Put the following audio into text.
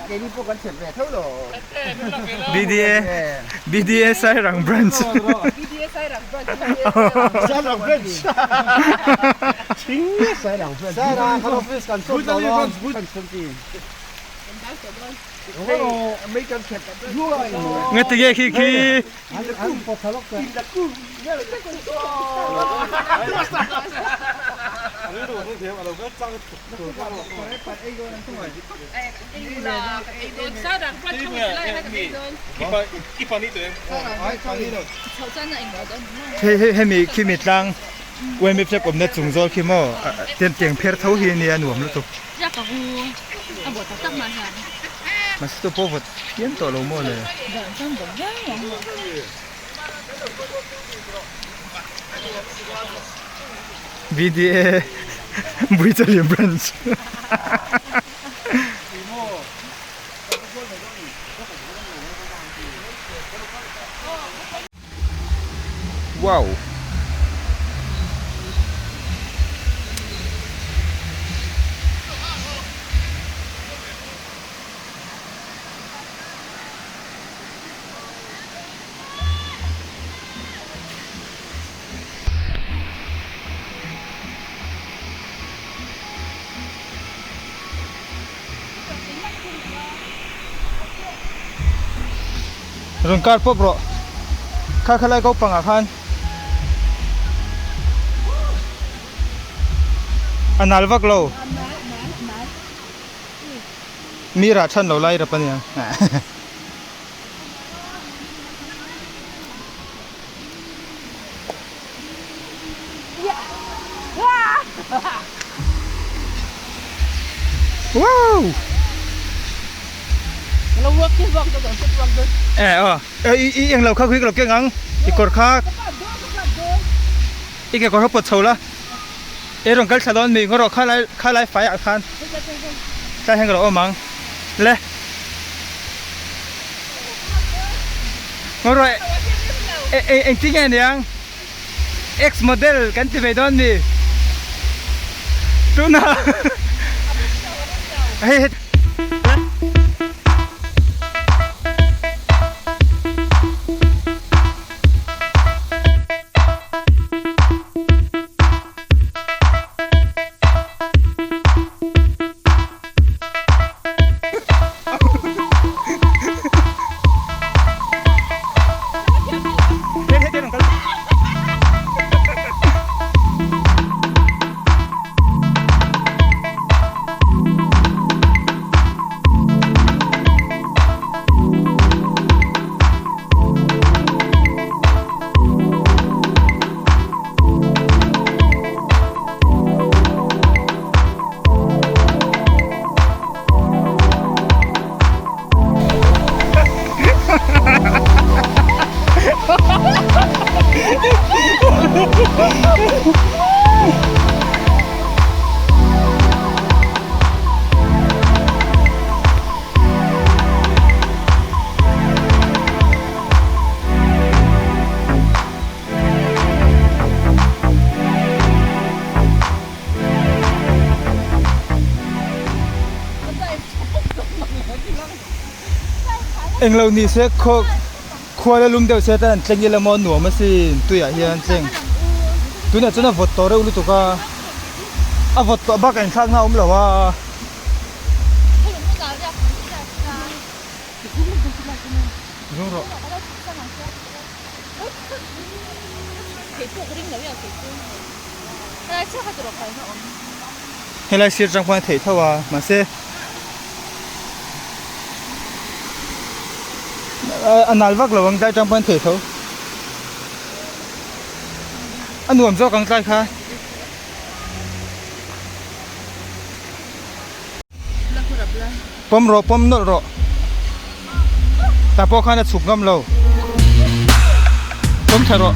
Keini pawh kan chep ve tho lo. BDA BDA Sairang branch. BDA Sairang branch. Sairang branch. Sairang branch. Sairang kan office kan chawp lo lo. Kan chawp ti. Ngati nge khi khi. Hei hei hemi khimi tlang YMA flag awmna chung zawl khi maw tiang pher tho hi ania nuam lutuk. Mahse tu pawh vawt phian tawh lo maw le. BDA Buichali branch. Wow. Rawn kar pawp rawh kha khalai ko pangah khan a nal vak lo mi rah than lo lai rap ania. Wow! Eh aw i i englo kha khui ka lo keng ang i kawr kha i kekawr kha pawt chho la i rawn kal thla dawn mi ngaw rawh kha lai kha lai fai ah khan tlai hian ka lo awm ang le ngaw rawh e engtin nge niang Ex model kan ti ve dawn mi tuna hei hei. Englo ni se khaw khua la lum deuh se tan an tleng ila maw nuam asin tuiah hian tleng tunah chuan a vawt tawh reuh lutuk a a vawt tawh bakah inthlakna a awm lo a. Zung rawh. Helai sir chang pawh a theih tho a mahse a nal vak lo ang tlai tang pawh a theih tho a nuam zawk ang tlai kha. Pawm rawh pawm nawlh rawh tah pawh khan a chhuk ngam lo pawm tha rawh.